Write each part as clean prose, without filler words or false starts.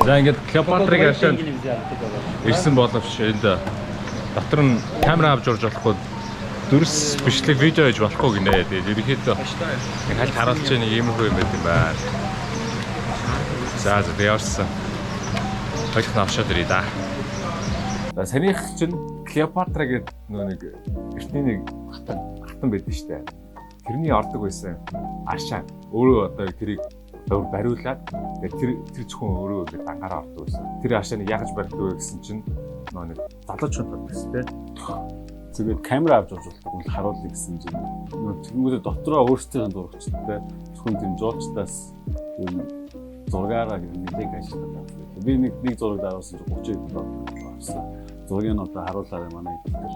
За, ингээд Клеопатрыг ашаад Деньги не взяли, ты говоришь. ирсэн боловч энд дотор нь камера авч орж болохгүй, дүрс бичлэг видео хийж болохгүй гинэ. Тэгээд ерөнхийдөө нэг хальт харуулж нэг иймэрхүү юм байт юм байна. За за, тэгээд явсан. Хоёрт нь авшаад ирье да. За, сарих чинь Клеопатра гэдэг нөө нэг эртний нэг хатан хатан байдсан шүү дээ. Тэрний ордог байсан аршаа өөрөө одоо тэрийг өөр бариулаад, тэгээд тэр тэр зөвхөн өөрөө ингээд дангаараа ордог байсан. Тэр аршааныг ягаж барьдаг вэ гэсэн чинь нөө нэг залуучууд барьдаг гэсэн, тийм. Тэгээд камера авч орж болохгүй л харуулъя гэсэн чинь нөгөө тэнгүүтээ дотроо өөрсдийнх нь зурагчтай зөвхөн тийм жуулчдаас юм зургаараа гэх нэлээг ажилладаг байсан. Би нэг нэг зураг даруулсан чинь 30 доллар авсан. Зургийг нь одоо харуулаарай манай эдгээр.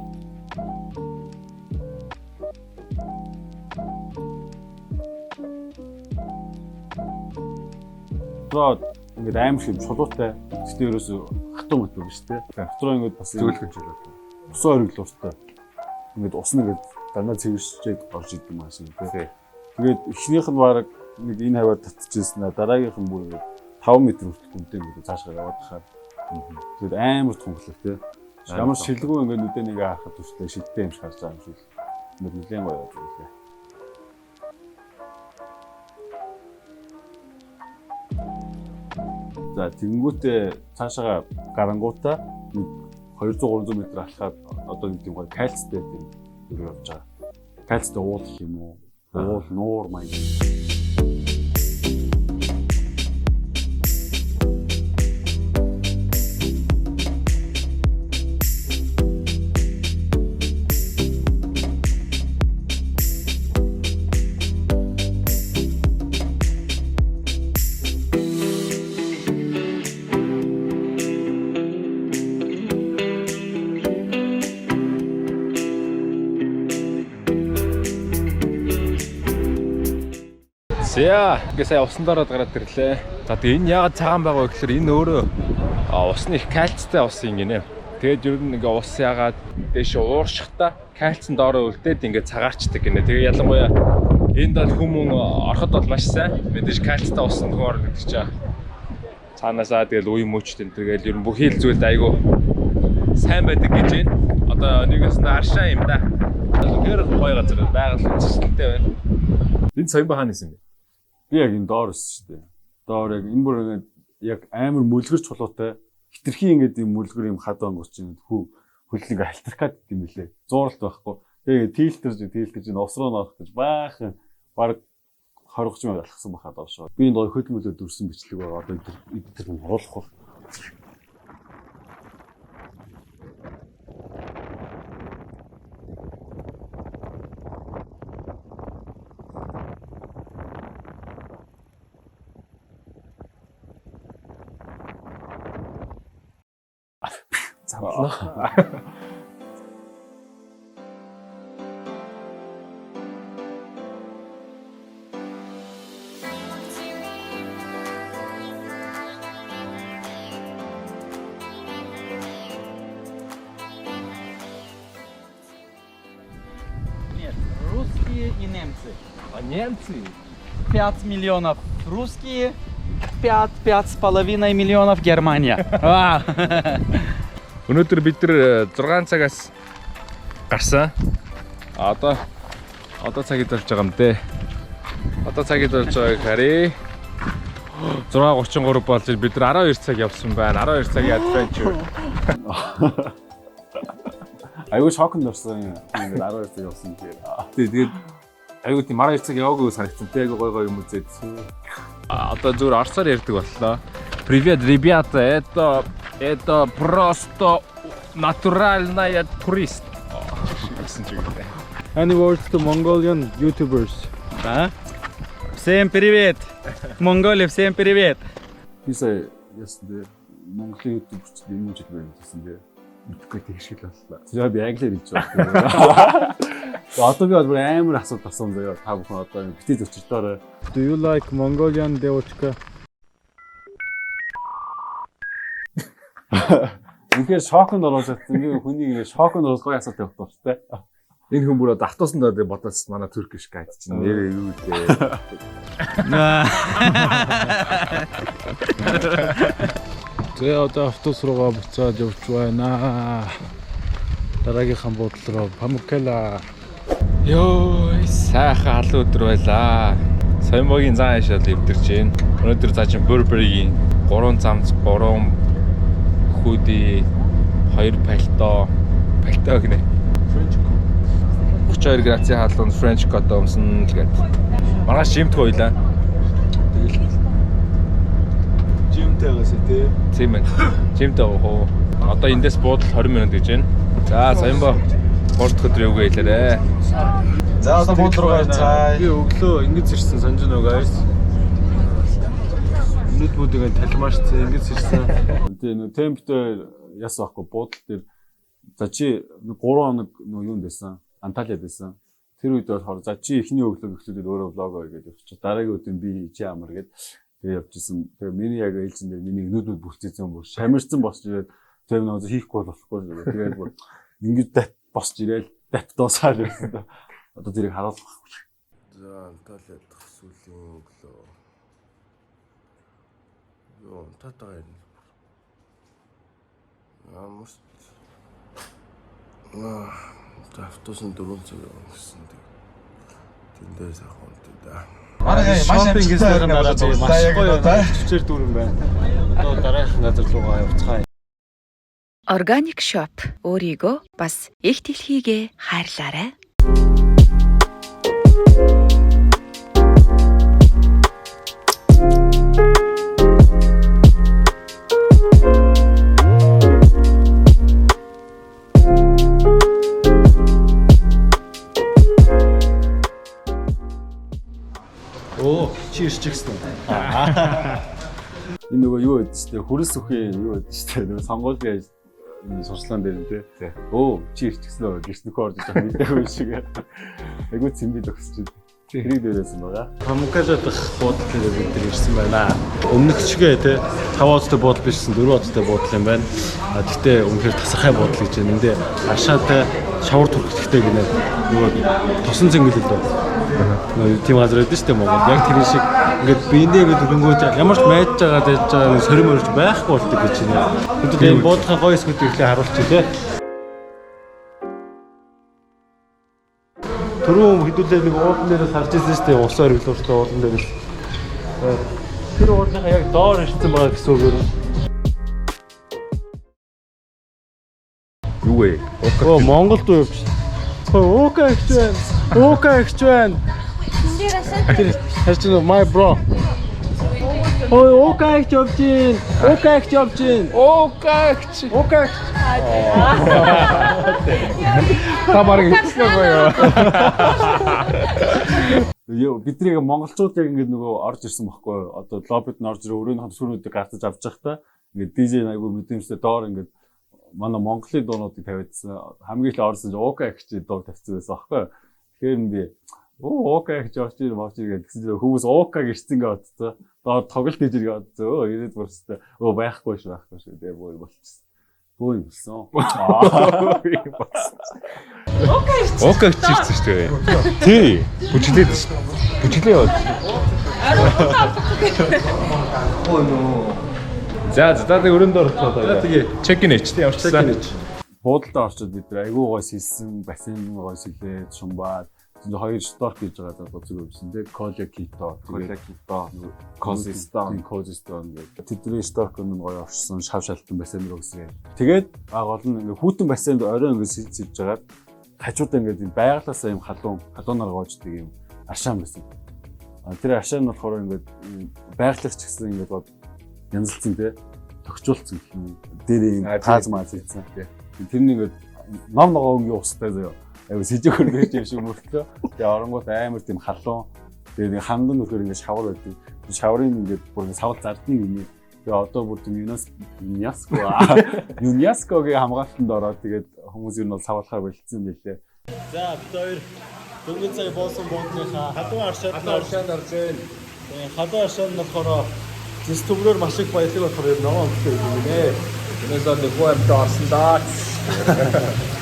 Дотроо ингээд аим шиг чулуутай. Гэтэ ерөөсө хатуу мөтөө биш те. Дотроо ингээд бас Зөвлөх гэж байна. Усан ориглууртай. Ингээд ус нь ингээд дандаа цэвэршээд орж идэм юм шиг тий. Тэгээд эхнийх нь баг нэг энэ хаваар татчихсан аа, дараагийнх нь бүр ингээд 5 м хүртэл үнтэй ингээд цаашгаа яваад хахаар. Тэгээд амар тунхлаг тий. Ямар шилгүү ингээд нүдэ нэг харахад хүртэл шилтэй юм шиг харж байгаа юм шиг. Ингээд нэлээд гоё явж байлаа. За, тэгэнгүүтээ цаашаага гарангуудаа нэг 200 300 м алхаад одоо нэг тийм гоё кальцтай тийм юу явж байгаа. Кальцтай уул гэх юм уу? Уул нуур маяг. За, ингээ сая усан дороод гараад ирлээ. За, тэгээ энэ яагаад цагаан байгаа вэ гэхээр энэ өөрөө ус нь их кальцтай ус юм гинэ. Тэгээд ер нь ингээ ус яагаад дээш ууршихтаа кальцин доороо үлдээд ингээ цагаарчдаг гинэ. Тэгээ ялангуяа энд бол хүмүүн ороход бол маш сайн. Мэдээж кальцтай усанд хүн орно гэдэг чинь цаанаасаа тэгэл үе мөчт энэ тэгэл ер нь бүхий л зүйлд айгүй сайн байдаг гэж байна. Одоо нэгээс нь аршаа юм да. Үнэхээр гоё газар, байгаль үндэслэлтэй байна. Энэ соён ба хаана исэн бэ? Би яг энэ доор өссөн шүү дээ. Доор яг энэ бүр ингээд яг амар мөлгөр чулуутай хитрхи ингээд юм мөлгөр юм хад онгоц чинь хүү хөл ингээ халтарх гад юм лээ. Зууралт байхгүй. Тэгээ тийлтэрж тийлтэрж энэ ус руу норох гэж баахан баг 20 30 мянга алхсан байхад доошоо. Би энэ гоё хөл мөлөө дүрсэн бичлэг байгаа. Одоо энэ тэр нь оруулах бол. Замлаа. Нет, русские и немцы. А немцы? 5 миллионов русские, 5, 5,5 миллионов Германия. Вау. Өнөөдөр бид нар 6 цагаас гарсан. Одоо одоо цаг хэд болж байгаа юм бэ? Одоо цаг хэд болж байгааг харъя. 6:33 болж бид нар 12 цаг явсан байна. 12 цагийн adventure. Айгүй шоконд орсон юм. Ингээд 12 цаг явсан гэхээр. Тэгээд айгүй тийм 12 цаг яваагүй санагдсан. Тэ айгүй гой гой юм үзээд. Одоо зүгээр орсоор ярьдаг боллоо. Привет, ребята, это просто натуральная турист. Гэсэн чиг үү. Any words to Mongolian YouTubers? Да? Всем привет! Монголия, всем привет! Би сая яасан бэ? Монголын YouTuber ч юм уу жил байна гэсэн бэ? Мэдгүй, тэг шиг л боллоо. Тэр би англиар хэлж байгаа. Тэгээ одоо би бол бүр амар асуулт асуун заяа. Та бүхэн одоо битээ зөчөрдөөрэй. Do you like Mongolian девочка? Үнэхээр шоконд оруулж чадсан. Ингээ хүний ингээ шоконд оруулах гоё асуулт явах дуртай. Энэ хүн бүр одоо автобусанд одоо бодоод манай Turkish guide чинь нэрээ юу лээ. Да. За, одоо автобус руугаа буцаад явж байна. Дараагийнхаа буудлын руу, Памуккале. Йоо, сайхан халуун өдөр байлаа. Соёмбогийн зан аашаал эвдэрч байна. Өнөөдөр за чин Burberry-гийн 3 замц, 3 hoodie, 2 пальто, пальто гинэ. French coat. 32 градусын халуун French coat өмсөн л гээд. Маргааш gym т хоёлаа. Тэгэл gym тэйгээс тий. Тийм ээ. Gym т явах уу? Одоо эндээс буудал 20 минут гэж байна. За, Соёмбо 3 дахь өдөр юугээ хэлээрэ. За, одоо буудлын руугаа цаая. Би өглөө ингэж ирсэн, санаж байна уу, guys? Нүд мүдийг талмаашсан, ингэж ирсэн. Тэгээ нөө темптэй яс байхгүй буудал дээр, за чи 3 хоног нөө юунд байсан? Анталиад байсан. Тэр үед болохоор за чи эхний өглөө эхлүүлээд өөрөө vlog оо гэж явчих. Дараагийн өдөр би чи амар гээд тэгээ явж исэн. Тэгээ миний яг ээлжин дээр миний нүд нүд бүртээсэн, бүр шамирсан босч ирээд тэгээ нөө хийхгүй болохгүй. Тэгээд бүр ингэж дат босч ирээл дат дуусаад ирсэн. Одоо тэрийг харуулах байхгүй. За, Анталиа дахь сүүлийн өглөө. Йоо, унтаад юм. Ямар ч Аа, за, автобус нь 4 цаг явна гэсэн. Тэг. Тэн дээр сайхан унтъя да. Манай маш Шопинг амжилттай гэсэн дараа би маш яг гоё одоо чивчээр дүүрэн байна. Одоо дараагийнхан газар руугаа явцгаая. Organic Shop өөрийгөө бас их дэлхийгээ хайрлаарай. Оо, чи ирчихсэн үү? Энэ нөгөө юу гэдэг чинь хөрс үхийн юу гэдэг чинь нөгөө сонгуулийн сурчлаан дээр нь тий. Өө, чи ирчихсэн үү гэрс нөхөө орж иж мэдээгүй шиг. Айгуу цэмбид өгсөж. Тэрийг дээрээсэн байгаа. Памуккале дахь буудлын дээр бид нар ирсэн байна. Өмнөх чигээ те 5 одтой буудал бишсэн, 4 одтой буудал юм байна. А тэгтээ үнэхээр тасархай буудал гэж байна. Эндээ аршаатай шавар түрхэгтэй гинэ. Нөгөө тосон зөнгөл лөө. Нөгөө тийм газар байдаг шүү дээ Монгол. Яг тэр шиг ингээд биендээ ингээд өрөнгөөж ямар ч майж байгаа дайж байгаа нэг сорим орж байхгүй болдог гэж байна. Бид энэ буудлын гоё хэсгүүдийг эхлээ харуулчих те. Түрүүн хэдүүлээ нэг уулан дээрээс харж ирсэн шүү дээ. Усан оргилууртай уулан дээрээс. Тэр уулынхаа яг доор ирсэн байгаа гэсэн үг юм. Юу вэ? Оо, Монголд уу явж. Өө, Ука ихч байна. Ука ихч байна. Тэр харж байна, my bro. Ой, Ука ихч явж гин. Ука ихч явж гин. Ука ихч. Ука ихч. Та бараг ихсэн юу? Юу, бидний яг монголчууд яг ингээд нөгөө орж ирсэн байхгүй юу? Одоо лоббид нь орж ирээ, өрөөнийхөө төсвөрүүдийг гартаж авч явах та ингээд DJ айгу мэдрэмжтэй доор ингээд манай Монголын дуунуудыг тавиадсан. Хамгийн их орсон чинь Ука ихч дуу тавьсан байсан байхгүй юу? Тэгэхээр би оо, Ука ихч орж ирээ морж ирээ гэсэн чинь хүмүүс Ука гэрсэн гэж бодсон. Доор тоглолт хийж ирээ бодсон. Өө, ирээд бүрстэй. Өө, байхгүй шүү, байхгүй шүү. Тэгээ боо болчихсон. Боо юм болсон. Ука ихч ирсэн шүү дээ. Тий. Бүжиглээд шүү. Бүжиглээ яваад. За за, тэгээ өрөөнд орлоо. За, тэгээ. Check in хийч тий, ямар ч Check in хийч. Буудалдаа орчод бид нар айгүй гой сэлсэн, бассейн гой сэлээд, шумбаад хоёр stork хийж байгаа залуу зүг өвсөн тий. Коля Кито, Коля Кито, Козистон. Козистон гэдэг. Тэдний stork нь гоё оршсон, шав шалтан бассейн руу гэсэн. Тэгээд гол нь ингээ хүүтэн бассейнд орой ингээ сэлж сэлж жагаад хажуудаа ингээ юм байгалаасаа юм халуун халуунаар гоождаг юм аршаан байсан. А тэр аршаан нь болохоор ингээ байгалаас ч гэсэн ингээ бод янзалцсан тий. Тохижуулсан гэх юм. Дээр юм тааз мааз хийсэн. Тэр нь ингээд ном ногоо өнгийн устай заяа. Айгу сэжиг хөргөж юм шиг мөртлөө. Тэгээ оронгууд амар тийм халуун. Тэгээ нэг хандан нөхөр ингээд шавар байдаг. Шаврын ингээд бүр ингээд савл зардыг юм. Тэгээ одоо бүр тийм UNESCO-гийн хамгаалтанд ороод тэгээд хүмүүс ер нь бол савлахаа болцсон байлээ. За, бид хоёр дөнгөж сая буусан буудлынхаа халуун аршаанд Халуун аршаанд орж байна. Халуун аршаанд нь болохоор зэс төмрөөр маш их баялаг болохоор ер нь ногоон өнгөтэй юм нэ. Тэрнээс нэг хүн амьд орсон даа.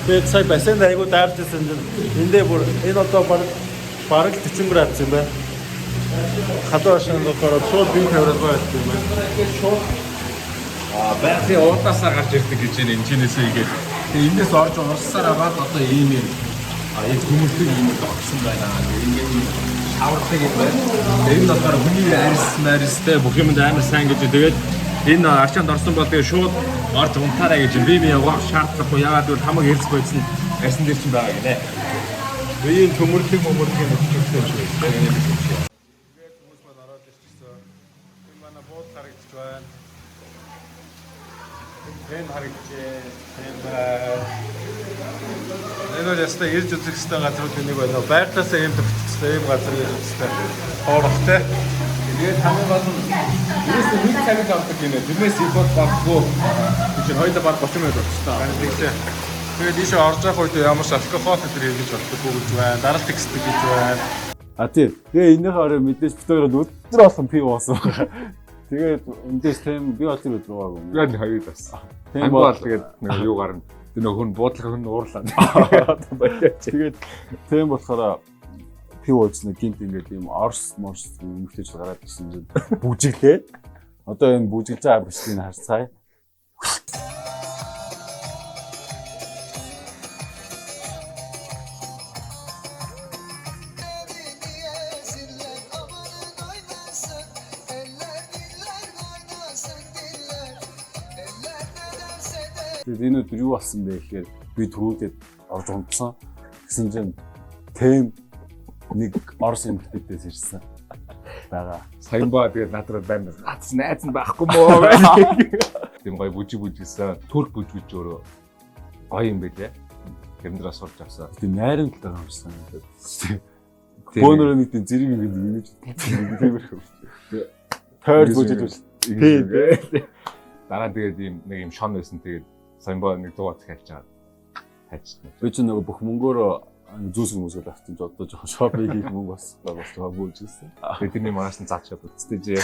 Тэгээд сая бассейнд айгуу даарч ирсэн чинь эндээ бүр энэ одоо бараг 40 градус юм байна. Халуун аршаанд болохоор шууд бие тавиад гоё байсан юм байна. Шууд Байгалийн уудлаасаа гарч ирдэг гэж байна энэ чинээсээ игээд. Тэгээ энэс орж урссаар аваад одоо ийм юм ийм төмөрлөг юм тогтсон байна. Тэгээ ингээд ийм шаварлаг юм байна. Тэгээ энэ болохоор хүний арьс марьстай бүх юмд амар сайн гэж. Тэгээд энэ арчаанд орсон бол тэгээ шууд орж унтаарай гэж би явах шаардлагагүй. Яагаад гэвэл хамаг эрс бодсон арьсан дээр чинь байгаа гинэ. Тэгээ ийм төмөрлөг мөмөрлөг юм өгчихсэн юм шиг байна. Тэгээд хүмүүс маань ороод ирчихсэн. Энэ манай бууд харагдаж байна. Энэ тэн харагдажээ. Тэн байна. Энэ бол ястай ирж үзэх ёстой газруудын нэг байна. Байглаасаа ийм төгссөн ийм газар ирэх ёстой. Хоорохтой. Тэгээд хамгийн гол нь ерөөсөө нэг цагийг авдаг гинэ. Тэрнээс их бол баггүй. Тэр чинь хоёулаа баг 30 минут болчихсон. Тэглээ. Тэгээд ийшээ орж явах үед ямар ч алкогол энэ хэрэглэж болохгүй гэж байна. Даралт ихсдэг гэж байна. А тий. Тэгээ энийхээ орой мэдээж бид хоёроо өдөр болгон пив уусан байгаа. Тэгээд мэдээж тийм би бол тэр өдөр уугаагүй. Би бол хоёр бас. Тийм Тийм бол тэгээд нэг юу гарна. Тэр нөгөө хүн буудлах хүн уурлаа. Тэгээд тийм болохоор пив ууснаа гинт ингээд ийм орс морс эмэгтэйч гараад ирсэн чинь бүжиглээ. Одоо энэ бүжиглж байгаа бичлэгийг харцгаая. Тэгээд энэ өдөр юу болсон бэ гэхээр би түрүүдэд орж унтсан. Тэгсэн чинь тэм нэг орс эмэгтэйдээс ирсэн байгаа. Саян ба тэгээд над руу байна. Наац найз нь байхгүй мөө. Тийм гоё бүжиг бүжигсэн. Турк бүжгэж өөрөө гоё юм байлээ. Тэрэн дээр сурч авсан. Тийм найрамдал байгаа юм шиг санагдаад. Бөөнөрөө нэг тийм зэрэг ингэ ингэж тиймэрхүү. Тойр бүжиж үл. Тийм. Дараа тэгээд ийм нэг юм шон байсан. Тэгээд саян ба нэг дуу захиалж байгаа. Хайчсан. Би ч нөгөө бүх мөнгөөрөө зүүсэг мүсгэл авсан ч одоо жоохон шопинг хийх мөнгө бас бас жоохон бүжигсэн. Тэгээд тэрний мараас нь заачаад үсттэй жээ.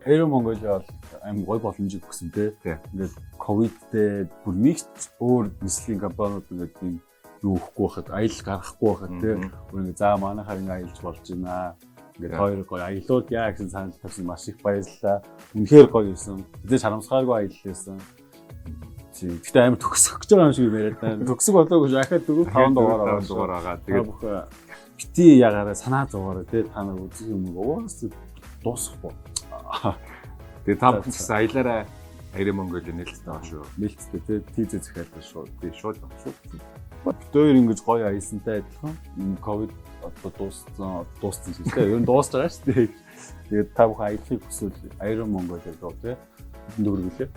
Air Mongolia бол аим гой боломжийг өгсөн тий. Тий. Ингээд ковидтэй бүр нэг ч өөр нислэгийн компаниуд ингээд тийм юу өгөхгүй байхад аялал гаргахгүй байхад тий. Бүр ингээд за манайхаар ингээд аялж болж байна. Ингээд Тий. хоёр гоё аялууд яа гэсэн санал тавьсан маш их баярлалаа. Үнэхээр гоё байсан. Мэдээж харамсахааргүй аялал байсан. Тийм. Гэтэ амар төгсөх гэж байгаа юм шиг яриад байна. Төгсөг болоогүй ш. Ахаад 4 5 дугаар байгаа. 5 дугаар байгаа. Тэгээд Тэгээд бүх бити ягаараа санаа зовоорой тий та нар үзэх юм угаас дуусахгүй. тэгээд та бүхэн гэсэн аялаараа Air Mongolia нээлттэй байгаа шүү. Нээлттэй тий тийзээ захиалдаг шууд. Тэгээд шууд Шууд. Бид хоёр ингэж гоё аялсантай адилхан энэ ковид одоо дууссан дууссан шүү дээ. Ер нь дуусч байгаа шүү дээ. Тэгээд та бүхэн аялахыг хүсвэл Air Mongolia руу тий хэдэн төгрөг үлээ?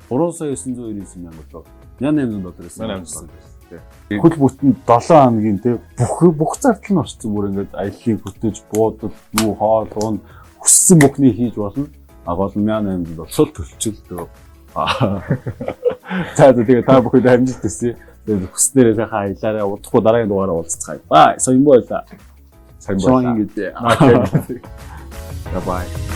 3 сая 999 мянга доллар. 1800 доллар байсан. 1800 доллар. Тий. Хөл бүтэн 7 хоногийн те бүх бүх зардал нь орсон бүр ингээд аяллыг хөтөж буудал юу хоол уун хүссэн бүхнийг хийж болно. А гол нь 1800 доллар төлчил дөө. За за тэгээ та бүхэнд амжилт хүсье. Тэгээд хүснээрээ сайхан аялаарай. Удахгүй дараагийн дугаараа уулзцгаая. Бай. Соён байлаа. Сайн байлаа. Соён гэдэг. Bye bye.